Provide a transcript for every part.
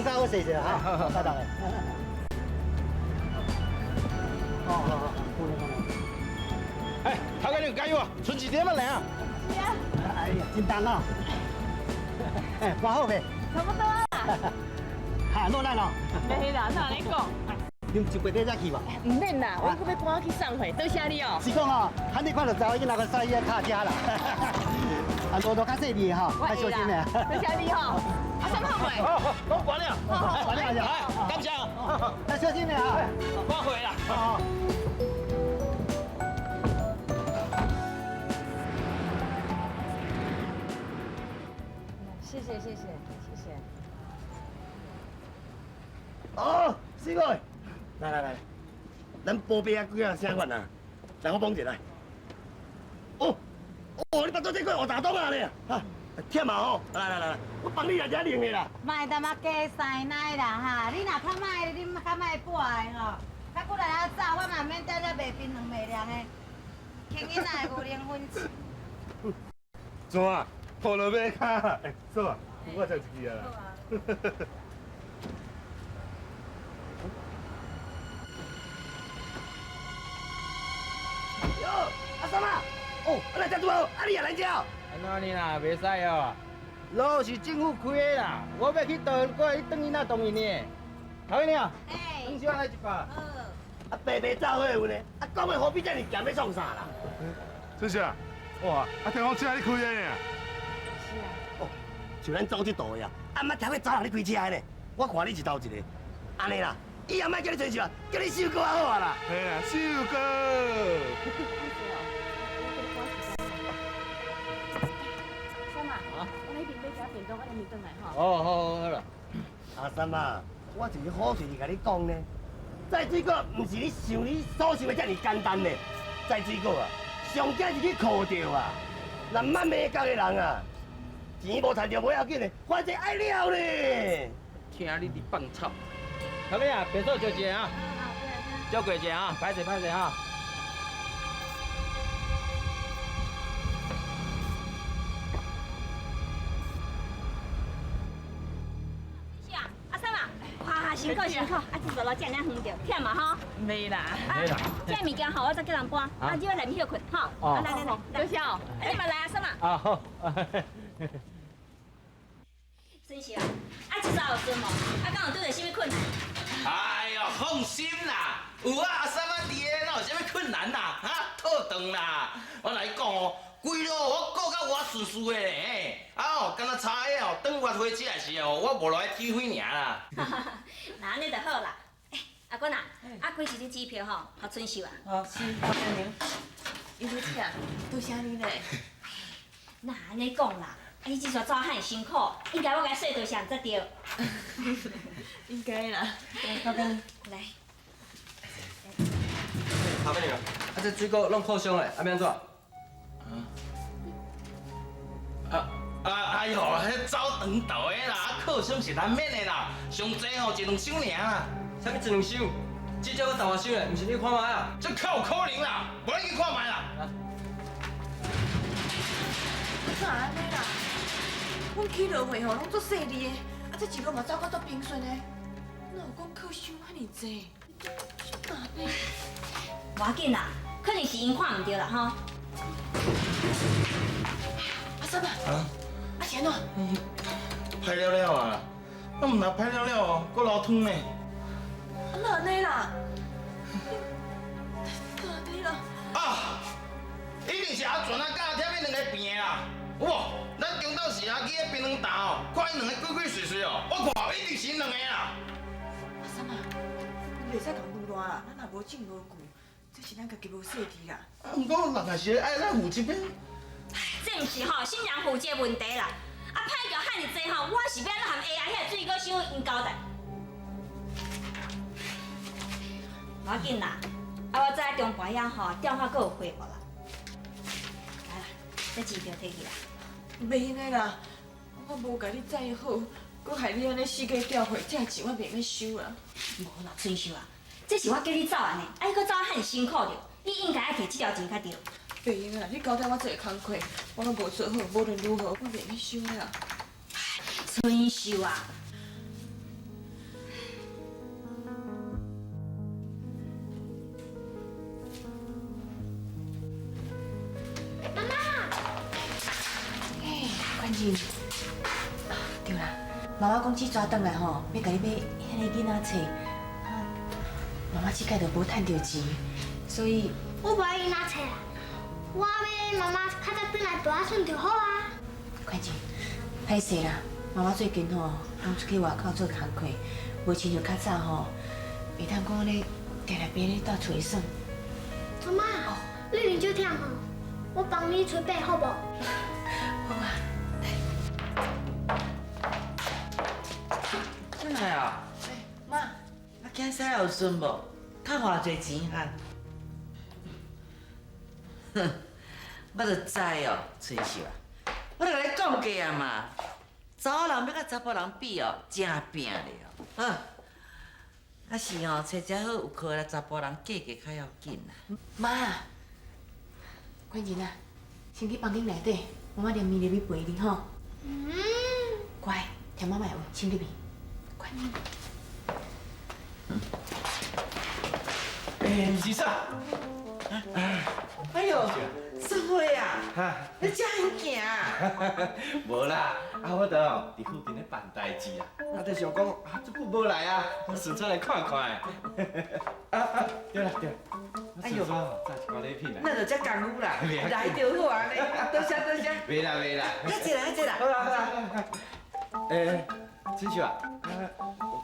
較好勢勢哈，拜託你。哦，好好好，哎，頭家你加油啊！剩一點仔來啊！是啊。哎呀，真重啊！哎，搬好未？差不多啦。哈，落難咯。袂啦，哪按呢講？啉一杯茶才去吧。毋免啦，我閣欲趕去送貨，多謝你哦。是講哦，喊你看著查某囡仔閣駛伊个跤車啦。啊，路途較細膩吼，較小心咧。多謝你吼。阿三好未？好，攏關了。關了就。感謝。較小心咧啊。我回啦。哦。謝謝謝謝謝謝。哦，師妹，來來來，咱波比啊幾仔聲款啊，來我幫一下來。哦，哦，你腹肚這塊烏大洞啊你，哈，忝啊吼，來來來來，我幫你來遮拎的啦。莫淡仔加師奶啦哈，你若較莫，你較莫搬的吼，較骨力仔走，我嘛免踮遮賣檳榔賣涼的，牽囡仔的牛奶粉錢。怎啊？抱落馬跤，哎，嫂啊，我食一支啊啦。喲，阿三啊，哦，啊來遮拄好，啊你也來遮？按怎呢啦？袂使哦，路是政府開的啦，我欲去倒，過來轉囡仔動因的。頭家娘，糖小來一包。好。啊，白白走伙有呢，啊，講的何必遮爾鹹欲創啥啦？春秀啊，哇，啊聽講車你開的呢？是啊。哦，像咱走這途的啊，啊，毋捌聽過查人咧開車的呢。我看你是頭一个，按呢啦，以後莫叫你春秀啊，叫你秀哥好啊啦。嘿啦，秀哥。三啊，我那邊買一便當，我拎轉來吼。哦，好好好啦。阿三啊，我一個好喙子共你講呢，摘水果毋是你想你所想的遮爾簡單呢。摘水果啊，上驚是去扣著啊。若毋捌美角的人啊，錢無趁著無要緊的，反正愛了呢。聽你佇放臭。頭家啊，白嫂招一个啊，照過一下啊，歹勢歹勢啊。阿三啊，哇，辛苦辛苦，啊，這座路遮爾遠著，忝嘛吼？袂啦，袂啦。這物件吼，我再叫人搬，啊，你愛來歇睏吼。啊，來來來，多謝哦。啊，你嘛來阿三啊。啊好。孫秀啊，啊，這座有順無？啊，敢有拄著啥物困難？哎喲，放心啦，有啊，阿三仔佇个，哪有啥物困難啦？哈，妥當啦。我來講哦，規路我顧甲活順順的咧，啊哦，敢若差彼哦，轉彎火車的時候，我無落去指揮爾啦。那按呢就好啦。欸，阿君啊，啊，開一張支票吼，予春秀啊。哦，是，歡迎。尤小姐啊，多謝你咧。哪按呢講啦？啊，你這逝走遐爾辛苦，應該我共說多謝才對。應該啦。來，來。頭家娘，啊，這水果攏扣傷的，啊，欲按怎？啊啊哎喲，彼走長途的啦，扣傷是難免的啦，上濟吼一兩箱爾啦。啥物一兩箱？至少閣十外箱咧，毋是你看覓啊？這較有可能啦，無你去看覓啦。哪按呢啦？阮起落貨吼，攏足細膩的，啊，這一路嘛走甲足平順的，哪有講扣傷遐爾濟？哪按呢？無要緊啦，可能是𪜶看毋著啦吼。阿三啊，啊是按怎？歹了了啊！啊，毋若歹了了哦，閣流湯呢。啊，哪按呢啦？哪按呢啦？啊！一定是阿全啊，佮阿添彼兩个病的啦，有無？咱中晝時啊去彼檳榔摊哦，看𪜶兩个鬼鬼祟祟哦，我看一定是𪜶兩个啦。阿三啊，你袂使共攄爛啦，咱也無證無據，這是咱家己無細緻啦。啊，毋過人也是愛咱負責的。這毋是吼啥人負責問題啦，啊歹橋遐爾濟吼，我是欲按怎含下仔遐水果商𪜶交代？無要緊啦，啊我知影中盤遐吼電話閣有回無啦。來啦，這支票提去啦。袂用的啦，我無共你載好，閣害你按呢四界吊貨，這錢我袂用收啦。無啦，春秀啊，這是我叫你走按呢，啊你閣走遐爾辛苦著，你應該愛提這條錢較對。袂用的啦，你交代我這个工課，我攏無做好，無論如何我袂用收的啦。春秀啊，仁，對啦，媽媽講這逝轉來吼，欲共你買彼个囡仔冊，啊，媽媽這擺就無趁著錢，所以我無愛囡仔冊啦，我欲媽媽較早轉來蹛仔耍就好啊。寬仁，歹勢啦，媽媽最近吼，攏出去外口做工課，無親像較早吼，會當講按呢定定爬咧蹛厝裡耍。媽媽，你啉酒忝吼，我幫你吹白好無？好啊。轉來啊！媽，啊，囝婿有順無？趁偌濟錢哈？哼，我就知哦，春秀啊，我就共你講過啊嘛，查某人欲佮查埔人比哦，正拼咧哦。啊是哦，揣只好有靠的查埔人嫁過較要緊啦。媽，寬仁啊，先去房間內底，媽媽連麵入去陪你吼。嗯。乖，聽媽媽的話，先入去。乖。哎，二嫂。哎呦，淑慧啊，你遮尔行？無啦，啊，我著佇附近咧辦代誌啦，啊，就想講啊，這久無來啊，我順出來看看。啊啊，對啦對啦，哎呦，帶一寡禮品來。那就這功夫啦，來就好啊，多謝多謝。袂啦袂啦。遐濟啦遐濟啦。好啦好啦好啦。欸，春秀啊，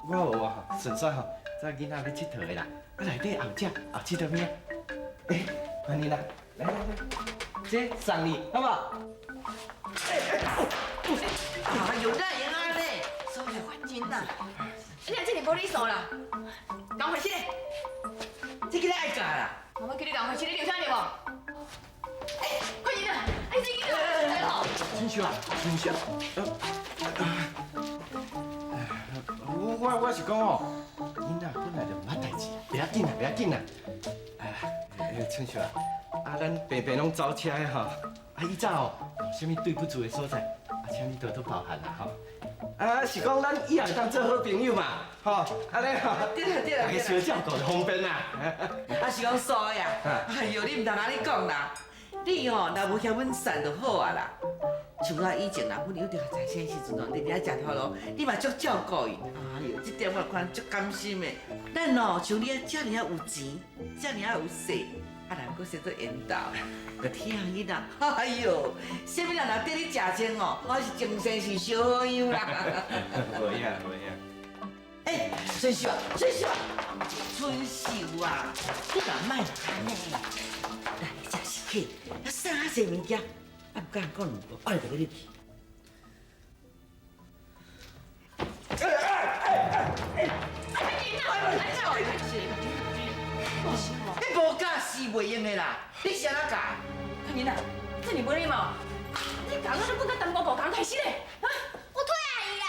我有啊，順紲吼，載囡仔欲𨑨迌的啦，啊內底也有食，也佚佗物仔。欸，歡迎啦，來來來，這送你，好無？哎呦，哪會用按呢？所以寬仁啦，你若這爾無禮數啦，共回去咧。這囡仔愛教啦。媽媽叫你共回去，你留啥入無？哎，寬仁啊，哎，這囡仔來吼。春秀啊，春秀。我是講哦，囡仔本來就毋捌代誌，袂要緊啦，袂要緊啦。哎，春秀啊，啊，咱白白攏走車的吼，啊，以早哦，有啥物對不住的所在，啊，請你多多包涵啦吼。啊，是講咱以後會當做好朋友嘛，吼，按呢吼，對啦對啦，大家相照顧就方便啦。啊，是講蘇呀，哎喲，你毋通按呢講啦，你吼若無嫌阮散就好啊啦。像我以前啦，阮有著財產時陣哦，日日食頭路，你嘛足照顧伊。哎喲，這點我看足甘心的。咱哦，像你遮爾仔有錢，遮爾仔有勢，啊，人閣生做緣投，疼囡仔。哎喲，啥物人若綴你食穿哦，我是前世是小好友啦。無影無影。欸，春秀啊，春秀啊，春秀啊，你若莫按呢，來，這是客，啊，送遐濟物件。啊，毋敢講兩句，我就欲入去。你無教是袂用的啦，你是按怎教？寬仁啊，這爾無禮貌，你教我都不敢耽誤五工開始咧，啊！我退阿姨啦！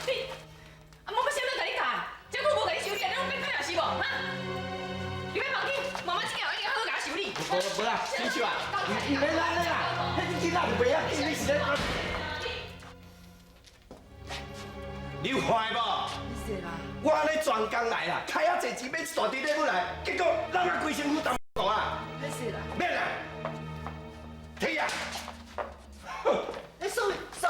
你啊，媽媽啥物共你教？這久無共你修理，你攏變歹啊是無？哈？入去房間，媽媽這件一定好好共我修理。無無啦，春秀啊，毋免按呢啦，彼囡仔就袂要緊，你是咧？你有看無？我按呢專工來啦，開遐濟錢買一大堆禮物來，結果咱啊規身軀當糊啊！歹勢啦，免啦，提啊！你收收。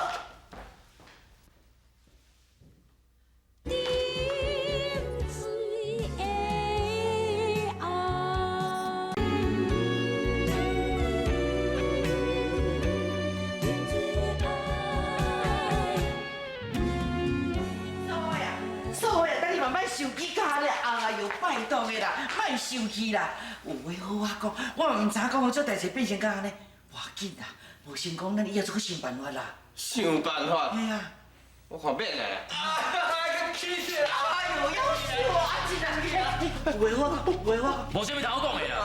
生氣甲咧，哎喲，拜託的啦，莫生氣啦，有話好好講，我嘛毋知影講這代誌變成按呢，無要緊啦，無成功，咱以後再閣想辦法啦。想辦法？嘿啊，我看免啦。哎喲，夭壽啊，真人有話我講，有話我講。無啥物通好講的啦。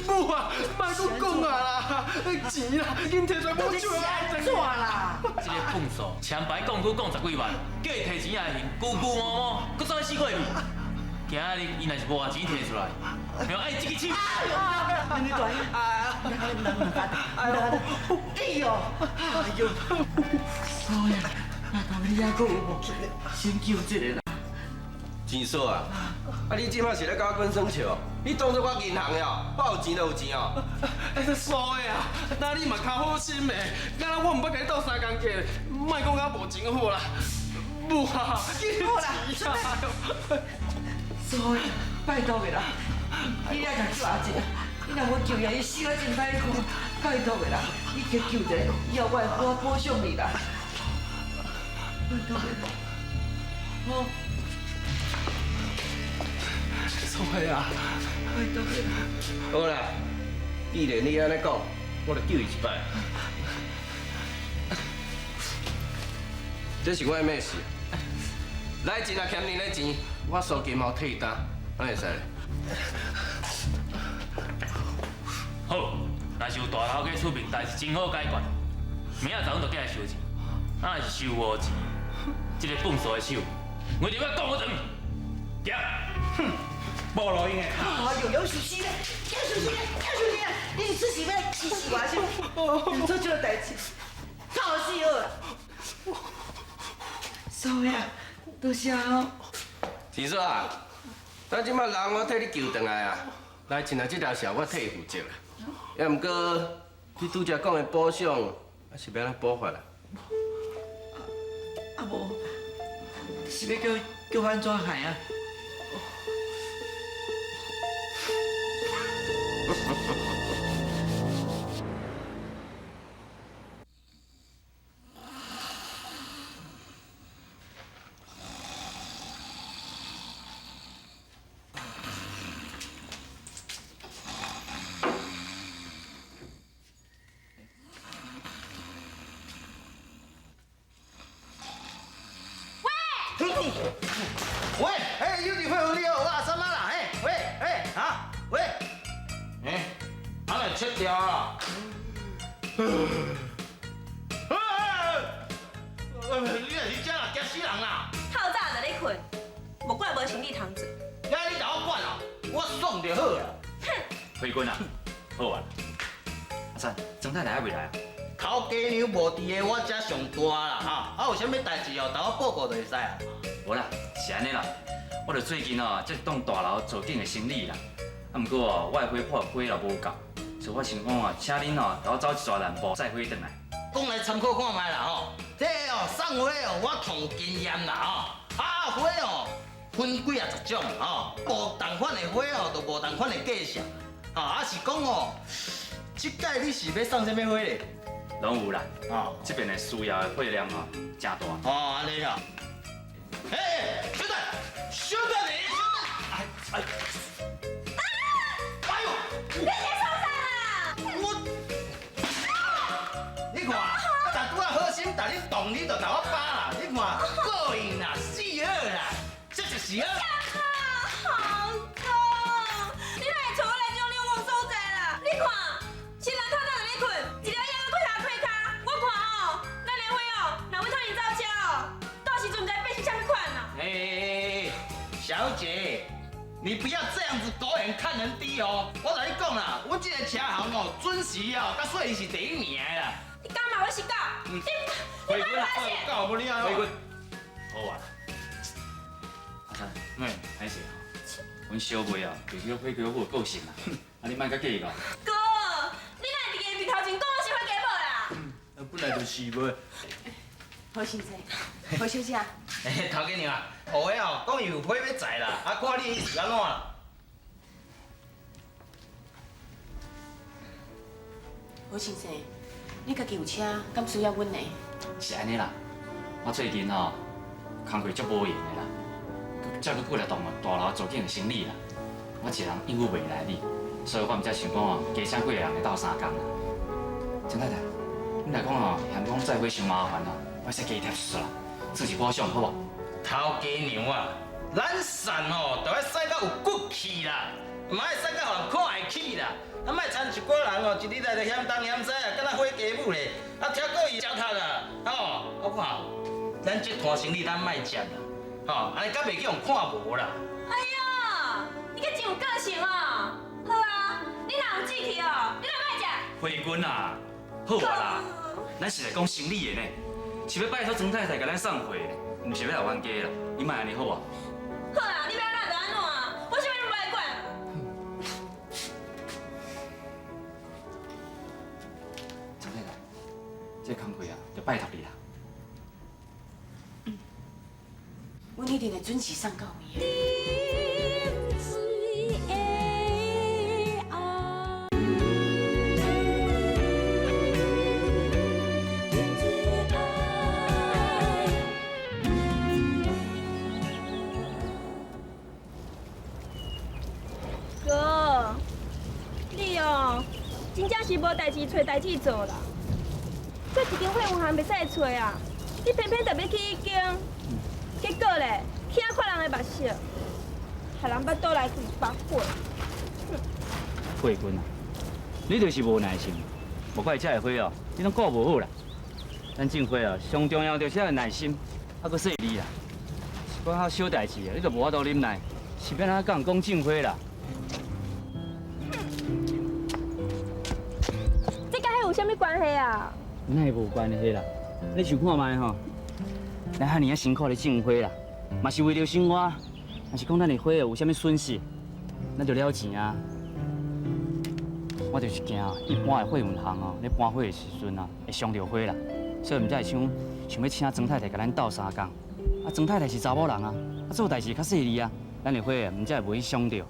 母啊，莫閣講啊啦，錢啦，緊提出來，到底是按怎啦？這个笨數，前排講句講十幾萬，叫伊提錢也會還，咕咕摸摸，閣走去死過去。今仔日伊若是無把錢提出來，就愛這支手。哎呦，你大哎呦，哎呦，哎呀，那到底還閣有無？先救這个啦。钱嫂啊，啊你这马是咧佮我讲耍笑？你当作我银行的哦，我有钱就有钱哦。哎，这苏的啊，那你嘛较好心的，敢若我毋捌共你斗相共过，莫讲甲无钱好啦。母啊，好啦，苏的，拜托的啦，你来共救阿姐，你若无救伊，伊死啊真歹看，拜托的啦，你去救一下，以后我会好好补偿你啦。拜托的，好。苏的啊，拜托的。好啦，既然你按呢讲，我就救伊一摆。这是我的名字，来钱若欠恁的钱，我苏金毛退单，按呢会使咧？好，若是有大头家出面，代志真好解决。明仔载阮就过来收钱，啊若是收无钱，这个笨手的手，我就欲讲好长。行，哼，无路用的。哎呦，有事死咧，有事死咧，有事死咧！你是出事欲气死我是？做这个代志，臭死好啦！苏呀，多谢哦。钱嫂啊，咱这摆人我替你救转来啊，来钱啊这条线我替伊负责啦。也毋过你拄才讲的补偿，啊是欲按怎补法啦？啊无，是欲叫叫我按怎害啊？喂，哎，有伫会你好，我阿三妈啦，嘿，喂，哎，啊，喂，哎，啊来切掉啊！你若是这啦，惊死人啦！透早就咧困，莫怪无生理通做。哎，你共我管哦，我爽就好啦。哼！辉君啊，好啊。阿三，曾太太还未来啊？头家娘无伫个，我才上大啦哈。啊，有啥物代志哦，共我报告就会使啊。无啦，是按呢啦。我著最近哦，接一栋大楼做紧的生意啦。啊，毋过哦，我的花圃花也无够，所以我想讲哦，请恁哦，共我走一逝南部载花转来。讲来参考看觅啦吼。这哦送花哦，我统经验啦吼。啊，花哦分几啊十种吼，无同款的花哦，就无同款的价钱。啊，啊是讲哦，这届你是欲送啥物花咧？拢有啦，哦，这边的需要的货量哦，诚大。哦，按呢啊。哎，小等，小等你，小等，哎哎，哎呦，你在创啥啦？我，你看，我拄仔好心共你动，你就共我扒啦。你看，过瘾啦，死好啦，这就是好。好哥，你哪会带我来这种流氓所在啦？你看，新人透早就咧困，一条烟开头开跤，我看哦，咱的花哦，若欲托因走车哦，到时阵毋知变成啥物款啦。哎，小姐，你不要这样子狗眼看人低哦！我共你讲啦，阮这个车行哦，准时哦，佮细是第一名的啦。你敢骂我是狗？你你莫发现。狗无你啊！辉君，好啊。阿三，歹势哦，阮小妹啊，就是花轿母的个性啦。啊，你莫佮计较。哥，你哪会伫伊面头前讲我是花鸡母啦？本来就是无。何先生，何小姐。哎，头家娘啊，有的哦，讲伊有花欲载啦，啊，看你是按怎啦？何先生，你家己有车，敢需要阮的？是按呢啦，我最近吼工课足无闲的啦，阁接阁过来栋大楼做紧的生意啦，我一个人应付袂来你，所以我毋才想讲哦，加请几个人来斗相共啦。曾太太，你若讲哦，嫌讲载花伤麻烦哦，我会使加贴一撮啦，算是补偿好无？头家娘啊，咱送吼，就爱使到有骨气啦，毋爱使到予人看会起啦。啊，莫参一寡人哦，一日来就嫌东嫌西啊，敢若花鸡母咧。啊，听讲伊糟蹋啦，吼，我看咱这摊生意咱莫接啦，吼，按呢才袂去予人看无啦。哎哟，你阁真有个性哦。好啊，你若有志气哦，你就莫食。慧君啊，好啊啦，咱是来讲生意的呢，是欲拜托曾太太共咱送货呢，毋是欲来冤家啦。你莫按呢好无？好啊，拜託你啦。阮一定會準時送到位的。哥，你哦，真正是無代誌揣代誌做啦。這一間貨運行袂使揣啊，你偏偏特欲去彼間，結果咧，去遐看人的目色，害人腹肚來規包火。慧君啊，你就是無耐心，無怪這个花哦，你攏顧無好啦。咱種花哦，上重要就是要耐心，啊，閣細膩啦。一寡較小代誌啊，你都無法度忍耐，是欲按怎佮人講種花啦？這佮彼有啥物關係啊？哪會無關係啦？你想看覓吼？咱遐爾仔辛苦咧種花啦，嘛是為著生活。若是講咱的花有啥物損失，咱就了錢啊。我就是驚一般的貨運行哦，咧搬貨的時陣啊，會傷著花啦，所以毋才會想想欲請莊太太共咱鬥相共。啊，莊太太是查某人啊，啊做代誌較細膩啊，咱的花啊，毋才會袂去傷著。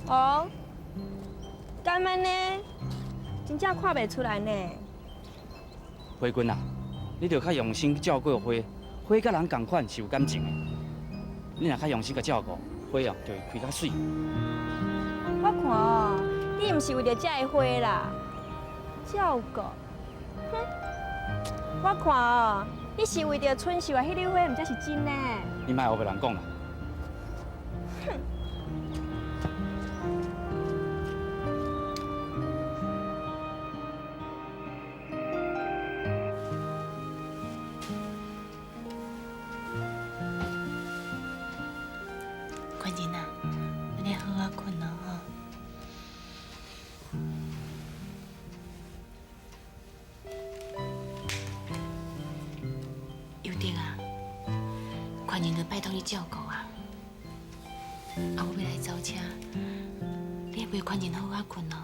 哦，敢按呢？真正看袂出來呢。花君啊，你著較用心去照顧花，花佮人仝款是有感情的。你若較用心共照顧，花哦就會開較媠。我看哦，你毋是為著這个花啦，照顧。哼，我看哦，你是為著春秀的彼蕊花，毋才是真的。你莫烏白人講啦。哼。寬仁啊，你好好睏哦吼。尤德啊，寬仁就拜託你照顧啊。啊，我欲來走車，你愛陪寬仁好好睏哦。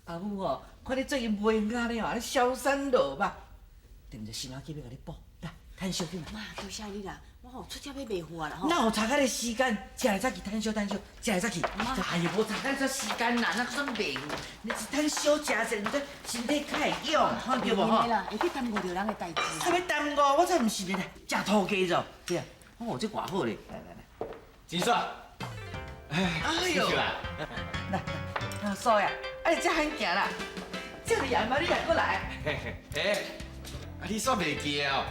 阿母哦，看你最近袂闲啊咧吼，消瘦落肉，踮一心仔去欲共你补，来，趁烧去。妈，多谢你啦，我吼出车欲袂赴啊啦吼。哪有差遐个时间？食会早去趁烧趁烧，食会早去。哎呦，无差遐个时间啦，哪算袂赴？你是趁烧食者，你这身体较会勇，看对无吼？啦，会去耽误著人的代志。啥物耽误？我才毋是咧，食土鸡肉。对啊，哦，这偌好咧，来来来，金帅。哎呦，来，阿苏呀。啊，你遮罕行啦，这么晚嘛，你还阁来？哎，啊你煞袂记哦？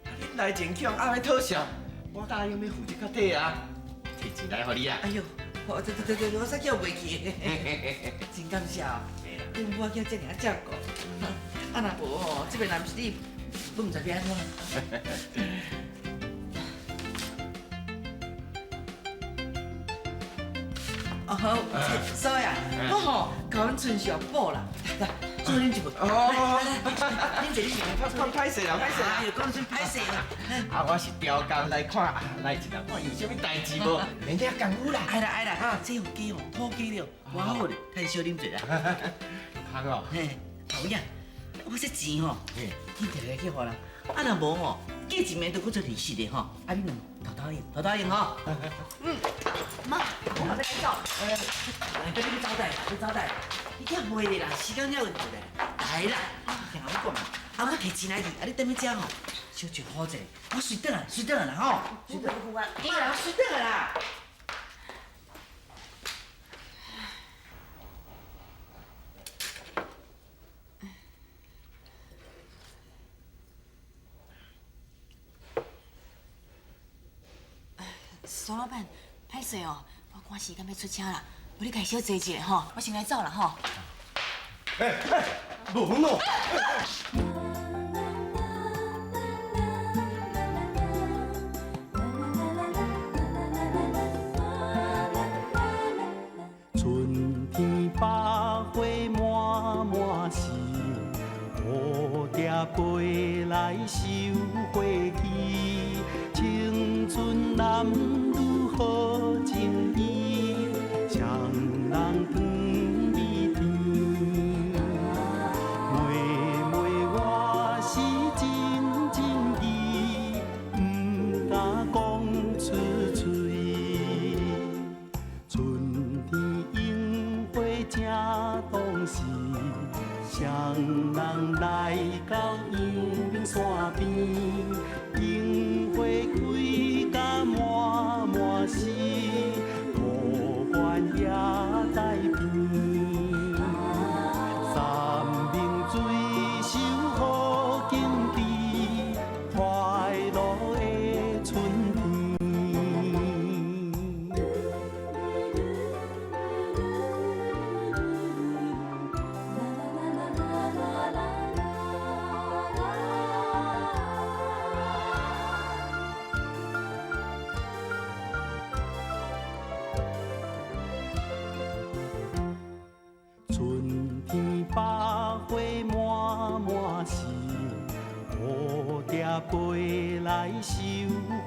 啊你来前去予阿妹讨笑，我答应欲负责较底啊，提钱来予你啊。哎呦，我对对对对，我煞叫袂记，真感谢哦。你母仔囝这尔照顾，啊若无吼，这边若毋是你，我毋知欲按怎。哦好，苏呀，我吼共阮春秀补啦，来，做恁一份。哦，来，恁坐恁坐，歹势啦，歹势啦。哎呦，讲声歹势啦。啊，我是调工来看，来一下看有啥物代志无？免遐功夫啦。哎啦哎啦，这有鸡哦，土鸡了，偌好咧，趁烧啉者啦。通哦。嘿，有影，我这钱吼，紧摕来去予人。啊，若无吼，过一暝就阁出利息的吼。啊，你两偷偷用，偷偷用吼。嗯，妈，我嘛欲来走。哎，你去走代，去走代。你遐袂咧啦，时间了有咧。来啦，听我讲啊，啊，我提钱来去，啊，你踮咧遮吼，小坐好者，我随转来，随转来啦吼。随转来，妈啦，随转来啦。苏老板，歹势哦，我赶时间欲出车啦，无你家小坐一下吼，我先来走啦吼。哎哎，无分哦。春飛來收花期，青春男女好情意，雙人甜蜜甜。妹妹我是真情意，毋敢講出喙。春天櫻花正當時，雙人來到陽明山邊，櫻花開甲滿滿是，無關也在邊。山明水秀好景致，快樂的春天。春天百花滿滿是，蝴蝶飛來收